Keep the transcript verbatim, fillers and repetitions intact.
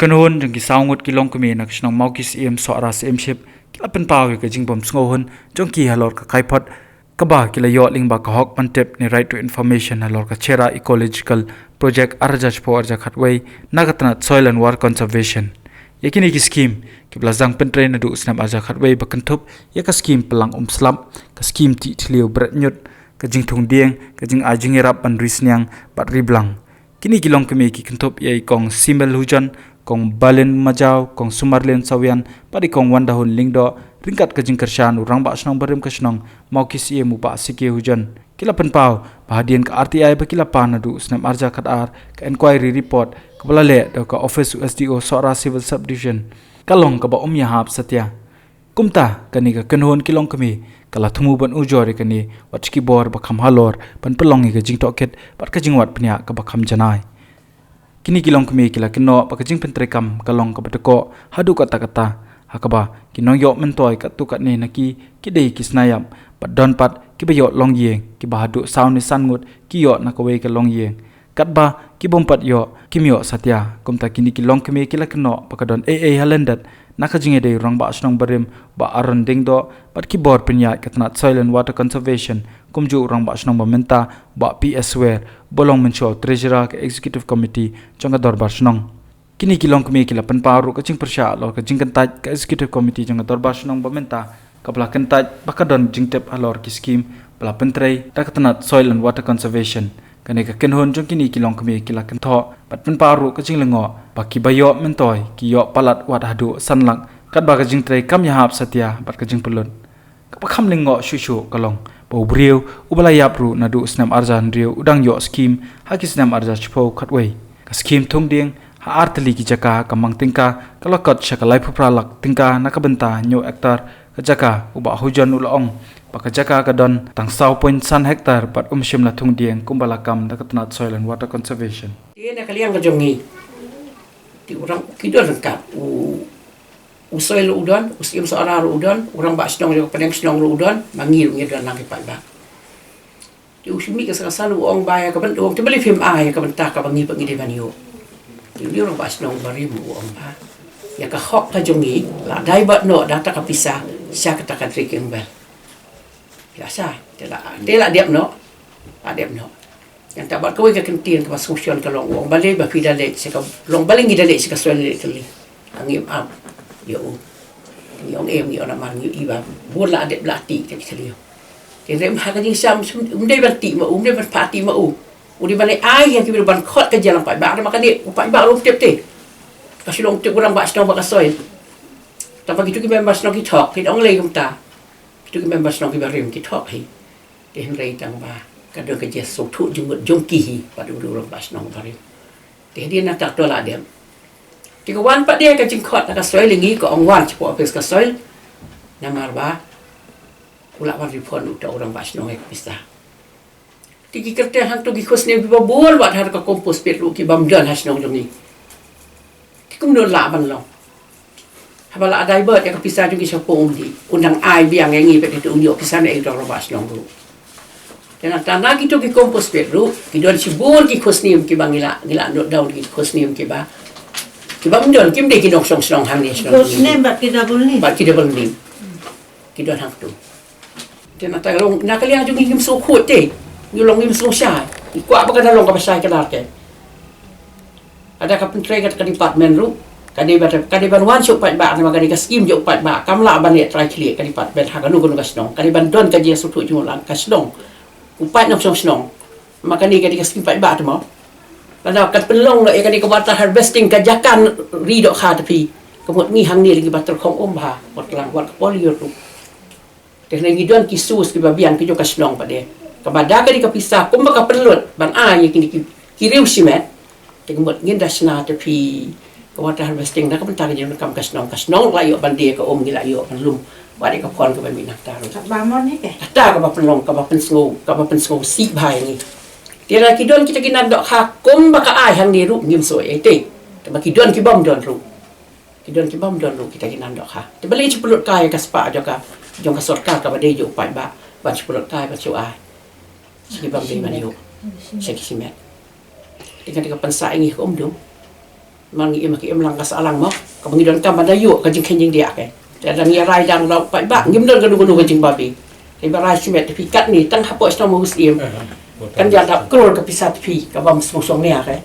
Kynhun jong ki saw ngut ki longkmie na ka shnong Mawkisiem Sohra Syiemship ki la pynpaw ïa ka jingbym sngewhun jong ki halor ka kaiphod kaba ki la ïoh lyngba ka hok ban tip ne right to information halor ka Cherra Ecological Project ar hajar shiphew ar hajar khatwei na ka tnat Soil and Water Conservation. Ïa kine ki skim kiba la sdang pyntrei naduh u snem ar hajar khatwei ba kynthup ïa ka skim pynlang umslap, ka skim tih thliew bret ñiut, ka jingthung dieng, ka jingai jingïarap ban ri sniang bad ri blang. Kine ki longkmie ki kynthup ïa i Kong Simel Hujon, Kong Balin Majaw, Kong Sumarlin Sawian bad i Kong Wandahun Lyngdoh, ryngkat ka jingkyrshan u Rangbah Shnong barim ka shnong Mawkisiem u Bah C K Hujon. Ki la pynpaw ba hadien ka R T I ba ki la pan naduh u snem ar hajar khatar, ka inquiry report kaba la leh da ka office u S D O Sohra Civil Subdivision ka long kaba um ïahap satia. Kumta kane ka kynhun ki longkmie ka la thmu ban ujor ïa kane wat sha ki bor ba kham halor ban pynlong ïa ka jingtohkit bad ka jingwad bniah kaba kham janai. Kine ki longkmie ki la kynnoh ba ka jingpyntreikam ka long kaba dkoh haduh katta katta, ha kaba ki nongïoh myntoi katto katne na ki ki dei ki snaiap bad don pat kiba ïoh longïing kiba haduh saw ne san ngut ki ïoh na kawei ka longïing. Katba ki bym pat ïoh kim ïoh satia. Kumta kine ki longkmie ki la kynnoh ba ka don ei ei ha lyndet na ka jingïadei u Rangbah Shnong barim Bah Aaron Lyngdoh bad ki bor pynïaid ka tnat Soil and Water Conservation, kumjuh u Rangbah Shnong ba mynta Bah P S Wer ba long mynshuwa u Treasurer ka Executive Committee jong ka Dorbar Shnong. Kine ki longkmie ki la pynpaw ruh ka jingpyrshah halor ka jingkyntait ka Executive Committee jong ka Dorbar Shnong ba mynta, kaba la kyntait ba ka don jingtip halor ki skim ba la pyntrei da ka tnat Soil and Water Conservation. Kane ka kynhun jong kine ki longkmie ki la kynthoh bad pynpaw ruh ka jinglyngngoh ba kiba ïoh myntoi ki ïoh palat wat haduh san lak katba ka jingtrei kam ïahap satia bad ka jingpynlut. Kaba kham lyngngoh shuh shuh ka long ba u briew uba la ïap ruh naduh u snem ar hajar hynriew u dang ïoh skim ha ki snem ar hajar shiphew khatwei. Ka skim thung dieng ha ar tylli ki jaka ka mang tyngka ka la kot sha ka laiphew phra lak tyngka na ka bynta hynñiew hektar ka jaka. U Bah Hujon u la ong ba ka jaka ka don tang saw point san hektar bad um shym la thung dieng kumba la kam da ka tnat Soil and Water Conservation. Te na ka liang ka jong ngi, te u rang, ki don ryngkat, u, u Soil ruh u don, u Syiem Sohra ruh u don, u Rangbah Shnong jong ka Pdeng Shnong ruh u don, ma ngi ruh ngi don lang ki paidbah. Te u Simi ka sa ka san u ong ba ïa ka bynta, u ong te balei phim ai ïa ka bynta kaba ngi pat ngi dei ban ïoh. Te u Rangbah Shnong barim u ong ba ïa ka hok ka jong ngi la divert noh da kata ka pisa sha kata ka drinking well. Biasa, te la, te la dep noh. La dep noh. Nangta bad kawei ka kyntien kaba sngewsih ka long, u ong balei ba phi da leit sha ka, long balei ngi da leit sha ka Soil leit kylli. Ngi ym ap ïa u. Ngi ong em, ngi ong namar ngi i ba bun la dep la tih ka ki thliew. Te hynrei ha ka jingshem ym dei ban tih ma u, ym dei ban phah tih ma u. U dei ban ai ïa ki briew ban khot ka jingïalang paidbah, namar kane u paidbah ruh um tip te. Ka shu long tip u Rangbah Shnong bad ka Soil. Tangba kitu ki member shnong ki thok, phi ong lei kumta. Kitu ki member shnong kiba rim ki thok hi. Te hynrei tang ba ka don ka jingsngewthuh jingmut jong ki hi bad u Rangbah Shnong barim. Te hadien nangta to la dep. Te ka wan pat de ka jingkhot na ka Soil, ngi ka ong wan shapoh office ka Soil. Namar ba u la wan refund uta u Rangbah Shnong ïa ka pisa. Te ki kyrteng hangto ki khusnam kiba bun wat ha ka compost pit ruh ki bym don ha shnong jong ngi. Te kumno lah ban long? Haba la divert ïa ka pisa jong ki shapoh umdih, un dang ai biang ïa ngi bad ïa u pisa na ïa u Rangbah Shnong ruh. Te nangta na kito ki compost pit ruh ki don shibun ki khusnam kiba ngi la, ngi la note down ki khusnam kiba, ki bym don, kim dei ki nongshong shnong hangne shnong. Khusnam bad ki double name. Bad ki double name. Ki don hangto. Te nangta long, na ka liang jong ngi ngim sngewkhuid te. Ngi long ngim sngewshai. Ngi kwah ba ka da long kaba shai ka dar te. Lada ka pyntrei ka, ka department ruh ka dei ban, ka dei ban wan sha u paidbah, namar ka dei ka skim jong u paidbah. Kam lah ban leh trai khlieh ka department ha kano kano ka shnong. Ka dei ban don ka jingsngewthuh jong u lang ka shnong, u paid nongshong shnong. Namar kane ka dei ka skim paidbah te mo. Lada kan pynlong noh ïa kane ka water harvesting ka jaka ri dohkha te phi, ka mut ngi hangne lagi ba tyrkhong um bha, wat lang wat ka polio ruh. Te hynrei ngi don ki source kiba biang ki jong ka shnong pat de. Kaba da ka dei ka pisa kumba ka pynlut ban ai ïa kine ki, ki riew shimet. Te ka mut ngin da shna te phi ka water harvesting na ka bynta ka jingdonkam ka shnong. Ka shnong la ïoh ban die ka um, ngi la ïoh ban lum. Wat ïa ka phon kaba mih nangta ruh. Kaba mon hi ke? Kata kaba pynlong, kaba pynsngew, kaba pynsngewsih bha ïa ngi. Te lada ki don kita ki nat dohkha kumba ka ai hangne ruh ngim soi ei te. Te ba ki don ki bym don ruh. Ki don ki bym don ruh kita ki nat dohkha. Te balei shu pynlut kai ka spah jong ka, jong ka sorkar kaba dei jong u paidbah ban shu pynlut kai ban shu ai sha ki bym dei ban ïoh, sha ki shimet. Te ka dei ka pynshai ngi ka um dum. Mar ngi im ki im lang ka sahlang mo. Kaba ngi donkam ban da ïoh ka jingkheiñ jingdiah ke. Te dang ïa rai dang rau paidbah ngim don kano kano ka jingbabe. Te ba rai shimet phi katne tang hapoh shnong Mawsyiem. Kan ïa dap klur ka pisa phi kaba ym sngewsih nia ke.